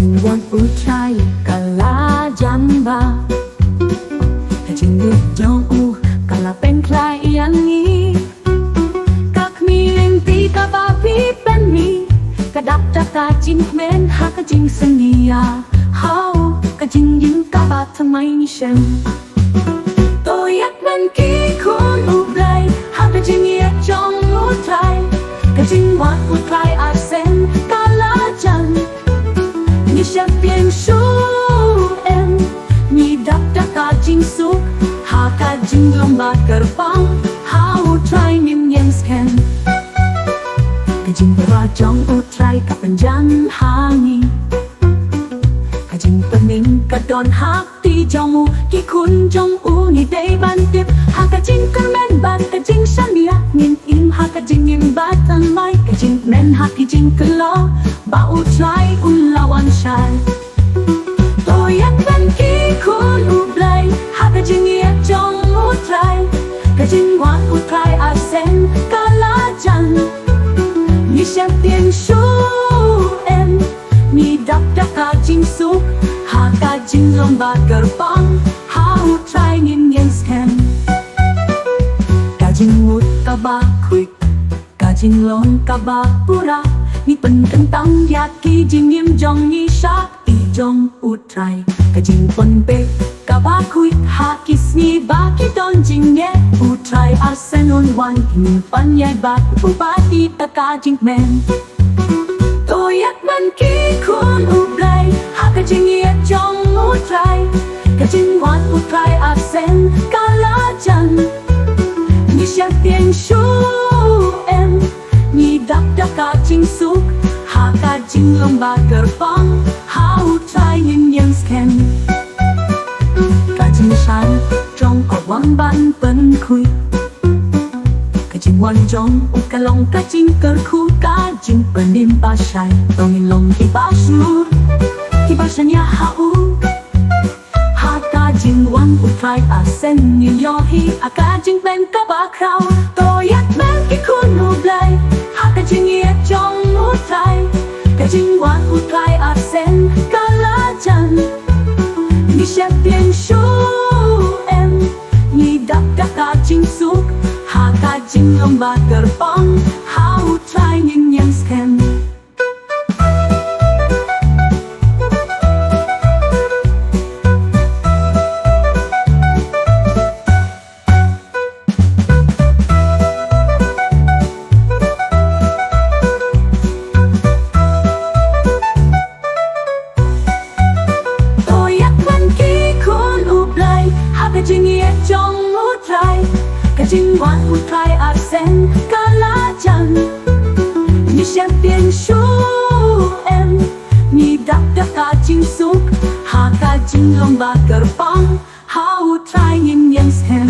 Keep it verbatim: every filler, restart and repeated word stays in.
Wan U Trai ka la jan ba, ka jingïeit jong u ka la pynkhlaiñ ïa ngi. Ka khmih lynti kaba phi pynmih, ka dap da ka jingkmen ha ka jingsngewsih. Hau, ka jingim kaba thymmai ngi shem. To ïa kmen ki khun U Blei ha ka jingïeit jong U Trai. Ka jingwan U Trai arsien ka la jan, ngi sheptieng shuh em. Ngi dap da ka jingsuk ha ka jinglong ba kyrpang, ha U Trai ngin ïeng skhem. Ka jingpynbha jong U Trai ka pynjan ha ngi. Ka jingpynim ka don ha kti jong u, ki khun jong u ngi dei ban tip. Ha ka jingkyrmen bad ka jingshaniah ngin im ha ka jingim ba thymmai. Ka jingkmen ha ki jingkhlaiñ ba U Trai u la wan shai. To ïa kmen ki khun U Blei ha ka jingïeit jong U Trai. Ka jingwan U Trai arsien ka la jan, ngi sheptieng shuh em. Ngi dap da ka jingsuk ha ka jinglong ba kyrpang, ha U Trai ngin ïeng skhem. Ka jingmut kaba khuid, ka jinglong kaba pura, ngi pynkyntang ïa ki jingim jong ngi sha kti jong U Trai. Ka jingpynbeit kaba khuid ha ki sngi ba ki don jingeh, U Trai arsien un wan, ngi pynïaid bad u bad i da ka jingkmen. To ïa kmen ki khun U Blei ha ka jingïeit jong U Trai. Ka jingwan U Trai arsien ka la jan, ngi sheptieng shuh em. Ngi dap da ka jingsuk ha ka jinglong ba kyrpang, ha U Trai ngin ïeng skhem. Ka jingshai jong u ka wan ban pynkhuid. Ka jingwan jong u ka long ka jingkyrkhu, ka jingpynim ba shai. To ngin long kiba shlur, kiba shaniah ha u. Ha ka jingwan U Trai arsien ngi ïohi ïa ka jingkmen kaba khraw. To ïa kmen ki khun U Blei ha ka jingïeit jong U Trai. Ka jingwan U Trai arsien ka la jan, ngi sheptieng shuh em. Ngi dap da ka jingsuk ha ka jinglong ba kyrpang, ha U Trai ngin ïeng skhem. To ïa kmen ki khun U Blei ha ka jingïeit jong U Trai. Ka jingwan U Trai arsien ka la jan, ngi sheptieng shuh em. Ngi dap da ka jingsuk ha ka jinglong ba kyrpang, ha U Trai ngin ïeng skhem.